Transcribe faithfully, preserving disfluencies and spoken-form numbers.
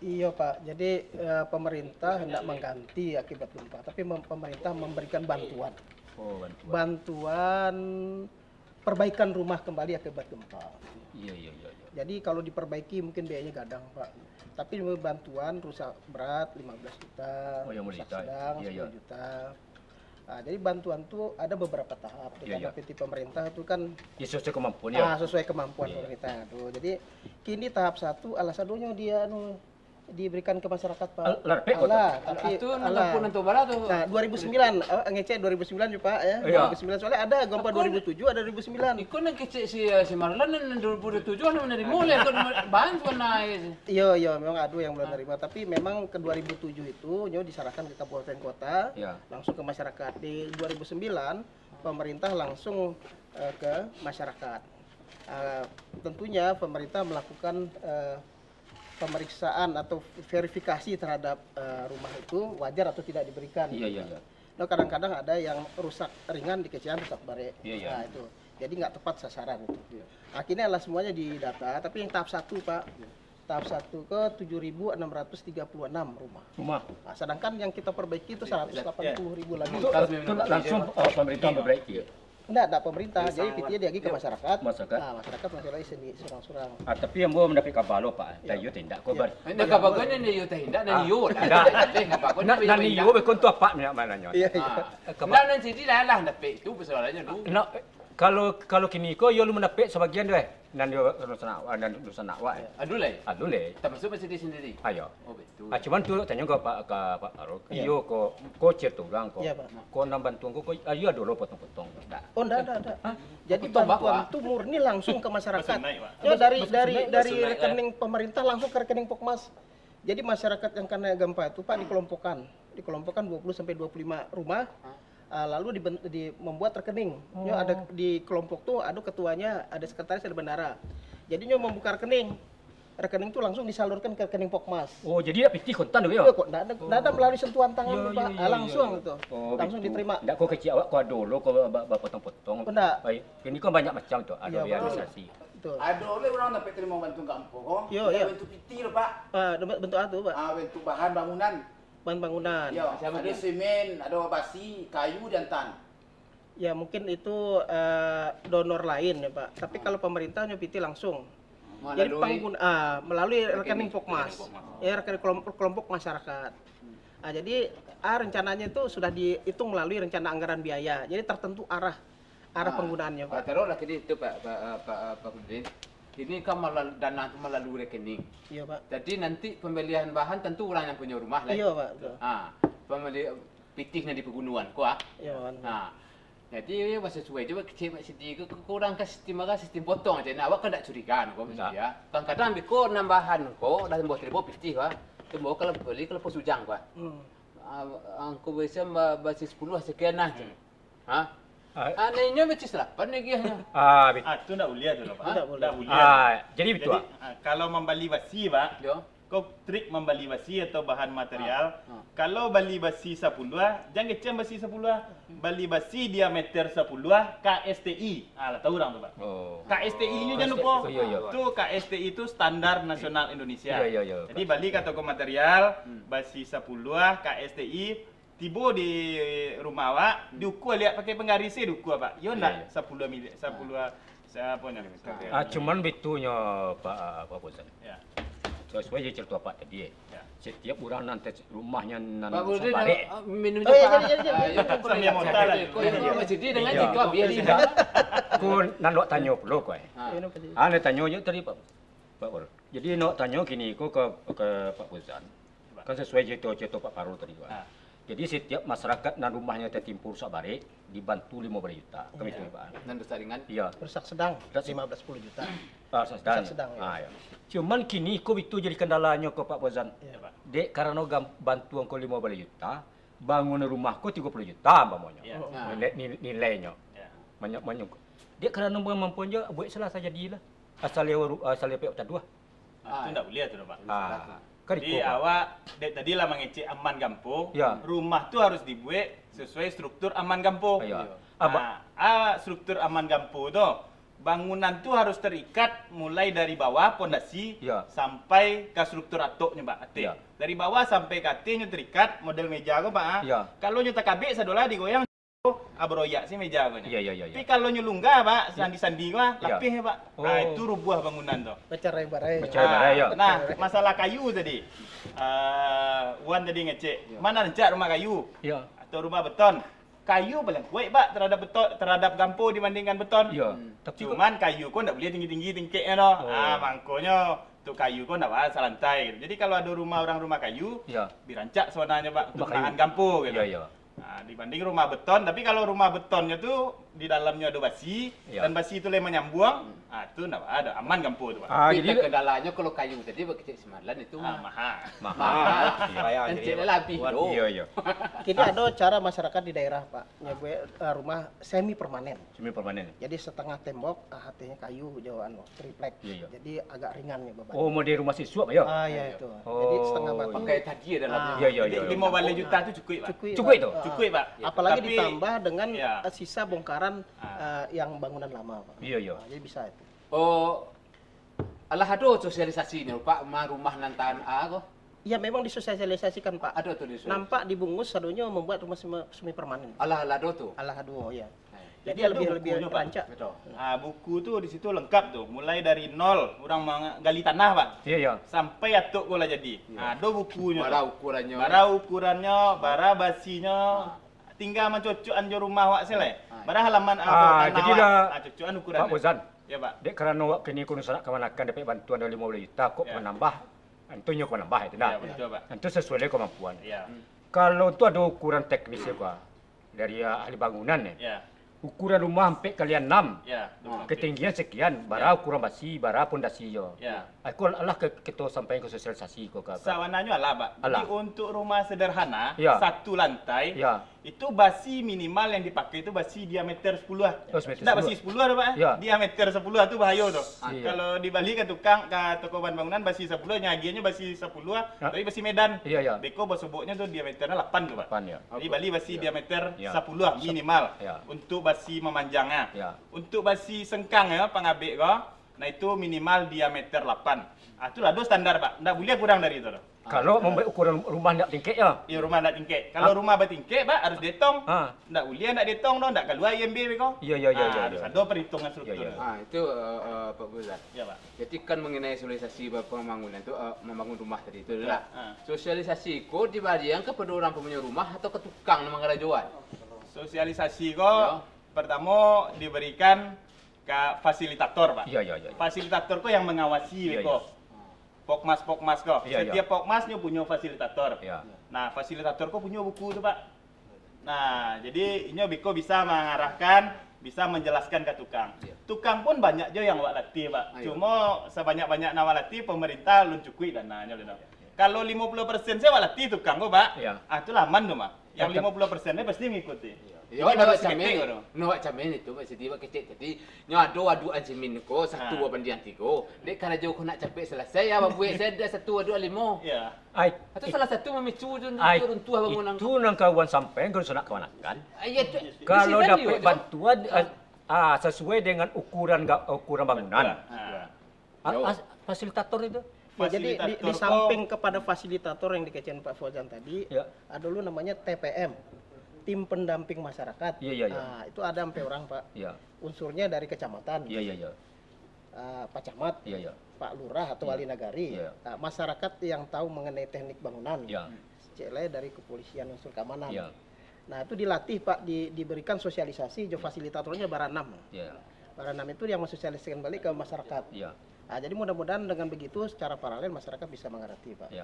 Iyo, Pak. Jadi, eh, pemerintah hendak mengganti akibat gempa, tapi mem-, pemerintah memberikan bantuan. Oh, bantuan. Bantuan perbaikan rumah kembali akibat gempa. Iya, iya, iya, iya. Jadi, kalau diperbaiki mungkin biayanya gadang, Pak. Tapi bantuan rusak berat lima belas juta, Oh, yang rusak sedang Iya, iya. sepuluh juta. Ah, jadi bantuan tu ada beberapa tahap. Iya, Karena iya. P T pemerintah tu kan Ya, sesuai kemampuan, ya. Ah, sesuai kemampuan Iya, iya. pemerintah tu. Jadi, kini tahap satu, alah sadonyo dia anu diberikan ke masyarakat, Pak. Al-, larpek kok tu? Alah, tapi Itu alah. Nonton pun nonton bala tu. Nah, dua ribu sembilan, awak ngecek dua ribu sembilan juga, Pak, ya. Iya. Dua ribu sembilan, soalnya ada gempa Aku dua ribu tujuh, ada dua ribu sembilan. Iko nan kecek si, si Marlan nan dua ribu tujuh, nan menerima Ah. oleh kau bahan tu naik. Iya, iya, memang ada yang belum Ah. nerima. Tapi memang ke dua ribu tujuh itu, nyo diserahkan ke kabupaten kota, Iya. langsung ke masyarakat. Di dua ribu sembilan, pemerintah langsung, eh, ke masyarakat. Eh, tentunya pemerintah melakukan, eh, pemeriksaan atau verifikasi terhadap, eh, rumah itu wajar atau tidak diberikan. Iya, iya, iya. Nah, kadang-kadang ada yang rusak ringan dikecekan rusak barek. Iya, iya. Nah, itu. Jadi nggak tepat sasaran itu. Iya. Akhirnya lah semuanya didata, tapi yang tahap satu, Pak. Iya. Tahap satu ke tujuh ribu enam ratus tiga puluh enam rumah. Rumah. Nah, sedangkan yang kita perbaiki itu Iya, iya, iya. seratus delapan puluh ribu lagi. Itu, itu langsung, eh, pemerintah Iya. memperbaiki. Enggak, enggak pemerintah. Jadi P T diagi ke masyarakat. Masyarakat. Ah, masyarakat masih lagi sendiri surang-surang. Ah, tapi ambo mandapek kaba lo, Pak. Iya. Tayo tindak ko Iya. bar- Ini kabar kau ni, ni yo teh indak, dan Ah, iyo lah. Indak. Teh, kabar kau ni Nak, iyo nan indak. Iyo bekon tu apa minyak mananyo? Iya, iya. Ah. Kabar- Nah, nan sini lah, lah dapek itu persoalannya tu. Nak, kalau, kalau kini ko yo lu mandapek sebagian deh. Nan di Nusa Nak, nan di Nusa Nak, wak. Iya. Adu lai? Adu lai. Termasuk masjid sendiri? Ayo. Oh, betul. Ah, cuman tu tanyo ka Pak, ka Pak Faruk. Iya. Iyo, ko, ko cerita urang ko. Iya, Pak. Ko nan bantuan ko, ko, ah, iyo ado lo potong-potong. Ndak. Oh, ndak, ndak, ndak. Hah? Jadi potong bantuan bawah. Tu murni langsung ke masyarakat. Basunai, Pak. Yo, dari, Basunai, dari, dari basunai, eh. Rekening pemerintah langsung ke rekening Pokmas. Jadi masyarakat yang kena gempa itu, Pak, dikelompokkan. Dikelompokkan dua puluh sampai dua puluh lima rumah. Ah, lalu diben-, di, membuat rekening. Nyo ada Oh. di kelompok tu, ada ketuanya, ada sekretaris, ada bendahara. Jadi nyo membuka rekening. Rekening tu langsung disalurkan ke rekening Pokmas. Oh, jadi dak pitih kontan tu yo? Yo, kok ndak ada, ndak ada melalui sentuhan tangan Yo, tu, Pak. Yo, yo, Ah, langsung yo, yo. Gitu. Oh, langsung begitu. Diterima. Ndak ko kecek awak ko ado lo ko ba-, bapotong-potong. Ndak. Baik. Kini ko banyak macam tu, ado Yo, betul. Realisasi. Betul. Ado oleh urang sampai terima bantuan kampung ko. Yo, Tidak yo. Bentuk pitih lo, Pak. Ah, bentuk apa tu, Pak? Ah, bentuk bahan bangunan. Bahan bangunan. Ya, Macam ada mana? Semen, ada basi, kayu dan tan. Ya, mungkin itu, eh, donor lain ya, Pak. Tapi kalau pemerintah nyo pitih langsung. Jadi Melalui pengguna, ah, melalui rekening rekening, Pokmas. Rekening Pokmas. Ya, rekening kelompok, kelompok masyarakat. Ah, jadi, ah, rencananya itu sudah dihitung melalui rencana anggaran biaya. Jadi tertentu arah, arah Ah, penggunaannya, Pak. Taruhlah kini itu, Pak, Pak, Pak, Pak Kudin. Ini kan melal-, dana itu melalui rekening. Iya, Pak. Jadi nanti pembelian bahan tentu orang yang punya rumah lah. Iya, Pak, betul. Ah, pembeli pitihnya di pegunungan, kuah. Iya, Pak. Ah, jadi, ya, sesuai juga kecil Mak Siti ke, ke kurang ke sistem apa, sistem potong aja. Nah, awak kan tak curiga, kok, mesti, ya. Kadang-kadang biko nambahan, kok, dah buah terima pitih, wah. Tembok kalau beli, kalau pos ujang, wah. Hmm. Ah, angko biasa ba-, basi sepuluh sekian lah, cen. Ha? Ah. Ah, nah, inyo basi salapan lagi, hanya. Ah, bet- Ah, tu ndak buliah tu, Pak. Ndak buliah. Ndak buliah. Ah, jadi betul, Jadi, ah. Ah, kalau mambali basi, Pak, Yo. Ko trik mambali basi atau bahan material. Ah, ah. Kalau bali basi sapuluah, jan kecek basi sapuluah. Bali basi diameter sapuluah K S T I. Ah, lah tahu urang tu, Pak. Oh. K S T I nyo jan lupo. Oh, iya, iya. Tu K S T I tu Standar Nasional Indonesia. Iya, iya, iya. Jadi bali ka toko material, Hmm. basi sapuluah K S T I, tibo di rumah awak, Hmm. diukua liak pakai penggaris se diukua, Pak. Yo Iya, ndak iya. sapuluah mili-, sapuluah, sa-, apo nyo? Ah, cuman bitunyo, Pak, Pak Fauzan. Ya. Sesuai je cerita Apak tadi, eh. Ya. Setiap urang nan te-, rumahnyo nan Pak Fauzan, sabarek. Ah, minum Oh, iya, juga, iya, Pak. iya, iya. Ah, iya, Sambil Pak. Montar lah. Kau ini Iya. Pak Masjid dengan Iya. cerita biar Iya. tidak. Ko nan nak tanyo pulo ko, eh. Ah. Iya, Pak Haji. Ah, nak tanyo je tadi, Pak. Pak Fauzan. Jadi, nak tanyo kini ko ke, ke Pak Fauzan. Kan sesuai cerita-cerita Pak Farul tadi, Pak. Ah. Jadi, setiap masyarakat nan rumahnyo tatimpo rusak barek, dibantu limo baleh juta. Kan Iya. betul, Pak? Nan rusak ringan? Iya. Rusak sedang, Rusak lima belas sepuluh juta. Ah, rusak sedang. Rusak sedang, ya. Ah, ya. Cuman kini ko itu jadi kandalanyo ko, Pak Fauzan. Iya, Pak. Dek karano gam-, bantuan ko limo baleh juta, bangun rumah ko tigo puluah juta umpamonyo. Iya. Nah. Nilai, nil-, nilainyo. Iya. Banyak, banyak. Dek karano kemampuan jo, buek salah sajadi lah. Asal iyo ru-, asal iyo pek taduah. Ah, tu Ah. ndak buliah tu, Pak. Ah, kan Jadi, iko, Pak. awak, dek tadi lah mangecek aman gampo, Ya. rumah tu harus dibuek sesuai struktur aman gampo. Iya. Iya. Abah. Ah, ah, struktur aman gampo tu, Bangunan tu harus terikat mulai dari bawah pondasi Ya. sampai ka struktur atoknyo, Pak, ateh. Ya. Dari bawah sampai ka atehnyo terikat, model meja ko, Pak, ah. Ya. Kalau nyo takabek sadolah digoyang, ah, baroyak se meja ko nyo. Ya, ya, ya, ya. Tapi kalau nyo lunggah, Pak, Ya. sandi-sandi ko, ah, Ya. lapeh, Pak. Oh. Ah, itu rubuah bangunan tu. Bacarai-barai. Bacarai-barai, Ah, ya. Nah, masalah kayu tadi. Ah, Wan tadi ngecek, Ya. mana rancak rumah kayu? Ya. Atau rumah beton? Kayu paling kuaik, Pak, terhadap beton, terhadap gampo dibandingkan beton. Iya. Hmm. Tapi kok Cuman kayu ko ndak buliah tinggi-tinggi tingkeknyo no. Oh. Ah, mangkonyo tu kayu ko ndak baa salantai gitu. Jadi kalau ado rumah orang rumah kayu, Iya. dirancak sabananyo, Pak, untuk Rumah kayu. nahan gampo gitu. Iya, iya. Ah, dibanding rumah beton, tapi kalau rumah betonnyo tu di dalamnyo ado basi, Iya. dan basi tu lai manyambuang, Hmm. ah, tu ndak baa, aman gampo tu, Pak. Ah, Tapi jadi terkendalanyo kalau kayu tadi bakecek semalan itu Ah, mah. mahal. Mahal. Mahal. Iya. Bayar Kan jadi cek lah labih Buat tu. Iya, iya. Kini ado cara masyarakat di daerah, Pak, nyabuik, eh, rumah semi permanen. Semi permanen. Jadi setengah tembok, ah, atehnyo kayu jo anu, triplek. Iya, iya. Jadi agak ringan nyo beban. Oh, model rumah sisuak, ya? Ah, ya, Iya. itu. Jadi Oh, setengah batang. iya. Pakai tadi ada Ah. lah. Iya, iya, Jadi iya, lima balai juta tu cukup, Pak? Cukup, Cukup Pak. tu? Ah. Cukup, Pak. Apalagi Tapi ditambah dengan, Iya. eh, sisa bongkaran, Ah. eh, yang bangunan lama, Pak. Iya, iya. Ah, jadi bisa itu. Oh, alah ado sosialisasinyo, Pak, ma rumah nan tahan a ko? Ya, memang disosialisasikan, Pak. Ado tu disosialisasi. Nampak di Bungus sadonyo membuat rumah semi, semi permanen. Alah, alah ado tu. Alah ado, ya. Eh. Jadi Jadi ado lebih, lebih bukunyo, Pak. rancak. Betul. Ah, buku tu di situ lengkap tu. Mulai dari nol, urang manggali tanah, Pak. Iya, iya. Sampai atok ko lah jadi. Iya. Ah, ado bukunyo tu. Bara ukurannyo. Bara ukurannyo, bara basinyo. Ah. Tingga mancocokan jo rumah awak se lai. Ah, iya. Bara halaman, ah, Ah, tanah jadi awak. lah, Ah, cocokan ukuran Pak dia. Fauzan. Ya, Pak. Dek karano awak kini ko dunsanak kamanakan dapek bantuan dari limo baleh juta, kok Ya. manambah? Antunyo ko manambah itu nah. Ya, betul, Pak. Antu sesuai dengan kemampuan. Ya. Hmm. Kalau tu ado ukuran teknis ko, dari, ah, ahli bangunan ni. Ya. Ukuran rumah ampek kali anam. Ya, betul. Ketinggian sekian, bara Ya. ukuran basi, bara pondasi yo. Ya. Ah, ko lah ke-, kito sampaikan ke sosialisasi ko ka, ka Sabananyo alah, Pak. Jadi Alah. untuk rumah sederhana, Ya. satu lantai, Ya. itu basi minimal yang dipakai itu basi diameter sepuluh lah. Oh, semeter Ndak sepuluh. basi sepuluh dah, Pak, eh? Ya. Diameter sepuluh tu bahayo tu. Ah, Iya. Kalau dibali ka tukang, ka toko bahan bangunan, basi sepuluh, nyo agiahnyo basi sepuluh lah, Ya. tapi basi Medan. Iya, iya. Beko basoboknyo tu diameternyo lapan tu, Pak. Lapan, ya. Jadi bali basi Iya. diameter Iya. sepuluh lah Sep-, minimal iya. untuk basi mamanjangnya. Iya. Untuk basi sengkang ya, pangabek ko, nah itu minimal diameter lapan. Ah, itulah do standar, Pak. Ndak buliah kurang dari itu doh. Kalau Ah. mambuek ukuran rumah ndak tingkek ya? Iya, rumah ndak tingkek. Kalau Ah. rumah batingkek, Pak, harus dietong. Ah. Ndak buliah ndak dietong doh, ndak kalua I M B beko. Iya, iya, iya, Ah, iya, harus iya. ado perhitungan Iya, struktur. iya. Ah, itu, eh, eh, Pak Fauzan. Ya, Pak. Jadi kan mengenai sosialisasi ba-, pembangunan tu, eh, membangun rumah tadi tu Betul. lah. Ah. Sosialisasi ko dibalian kepada orang punya rumah atau ke tukang nan mangarajoan? Sosialisasi ko Ya. pertamo diberikan ka fasilitator, Pak. Iya, iya, iya, iya. Fasilitator ko yang mengawasi Iya, beko. iya. Pokmas-pokmas ko. Iya, iya. Setiap pokmas nyo punyo fasilitator. Iya. Nah, fasilitator ko punyo buku tu, Pak. Nah, jadi inyo beko bisa mengarahkan, bisa menjelaskan ka tukang. Iya. Tukang pun banyak jo yang awak latih, Pak. Ayo. Cuma sebanyak-banyak nan awak latih, pemerintah alun cukuik dananyo, Lino. Iya. Kalau limo puluh persen se awak latih tukang ko, Pak. Iya. Ah, itulah aman tu, Pak. Yang Tetap. limo puluh persen ni pasti mengikuti. Iya. Jadi Yo, harus ndak saketek camin. baru. Ndak camin itu, Pak Siti, Pak kecek tadi. Nyo ado waduk Anjimin ko, satu Ah. banding tigo. Dek karajo ko nak capek selesai, ya, babuek sajo satu waduk limo. Iya. Ai, Atau it-, salah satu memicu tu ai, runtuh bangunan itu ko. nan kawan sampaikan kalau sanak kamanakan. Ah, iya, tu. Kalau Presiden dapek juga tu. bantuan, Ah. ah, ah, sesuai dengan ukuran ga-, ukuran bangunan. Betul. Ah. Ah, Yo. ah, fasilitator itu. Ya, jadi di, Fasilitator di ko. samping kepada fasilitator yang dikecekan Pak Fauzan tadi, Ya. ada dulu namanya T P M, Tim Pendamping Masyarakat. Ya, ya, ya. Ah, itu ada sampai orang, Pak. Ya. Unsurnya dari kecamatan. Ya, ya, ya. Ah, Pak Camat, Ya, ya. Pak Lurah atau Ya. Wali Nagari. Ya. Ah, masyarakat yang tahu mengenai teknik bangunan. Ya. Cek lai dari kepolisian unsur keamanan. Ya. Nah, itu dilatih, Pak, di, diberikan sosialisasi jo fasilitatornya baranam. Ya. Baranam itu yang mensosialisasikan balik ke masyarakat. Ya. Ah, jadi mudah-mudahan dengan begitu secara paralel masyarakat bisa mengerti, Pak. Ya.